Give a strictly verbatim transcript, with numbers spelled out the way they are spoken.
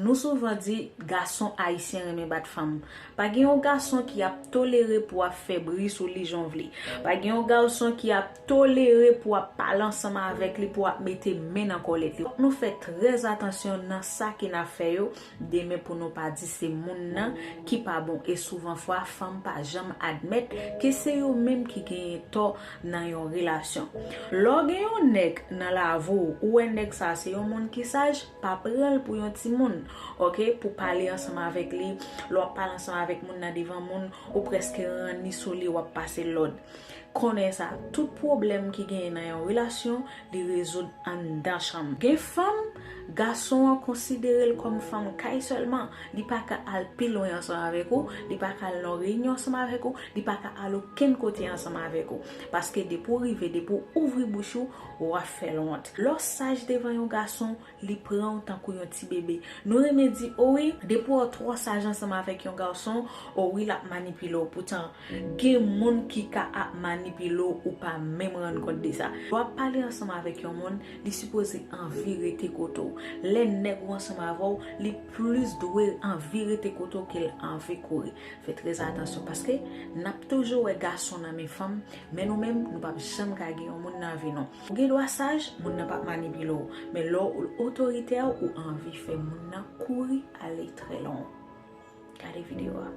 Nou souvan di gason ayisyen renmen bat fanm. Pa gen yon gason ki ap tolere pou ap fè bri sou li jan w vle. Pa gen yon gason ki ap tolere pou ap pale ansanm avèk li, pou ap mete men nan kòlèt li. Nou fè trè atansyon nan sa ke n ap fè yo, demen pou nou pa di se moun nan ki pa bon. E souvan fwa, fanm pa janm admèt ke se yo menm ki genyen tò nan yon relasyon. Lè w gen yon nèg nan lavi w, ou wè nèg sa se yon moun ki saj, pa pran l pou yon timoun, oke? Pou pale ansanm avèk li, lè w ap pale ansanm avèk moun nan devan moun, ou prèske ranni sou li, w ap pase lòd. Konnen sa, tout pwoblèm ki genyen nan yon relasyon, li rezoud anndan chanm. Gen fanm, gason an konsidere l kòm fanm kay sèlman. Li pa ka al pi lwen ansanm avèk ou, li pa ka al nan reyinyon ansanm avèk ou, li pa ka al okenn kote ansanm avèk ou. Paske depi w rive, depi w ouvri bouch ou, w ap fè l wont. Lè w saj devan yon gason, li pran w tankou yon ti bebe. Nou renmen di, o wi, depi w twò saj ansanm avèk yon gason, o wi, l ap manipile w. Poutan, gen moun ki ka ap manipile w, ou pa menm rann kont de sa. Lè w ap pale ansanm avèk yon moun, li sipoze anvi rete kote w. Lè nèg ou ansanm avè w, li plis dwe anvi rete kote w ke l anvi kouri. Fè trè atansyon paske n ap toujou wè gason nan men fanm, men nou menm, nou p ap janm ka gen yon moun nan vi nou. Ou gen dwa saj, moun nan p ap manipile w, men lè w otoritè, ou anvi fè moun nan kouri ale trè lwen. Gade videyo a.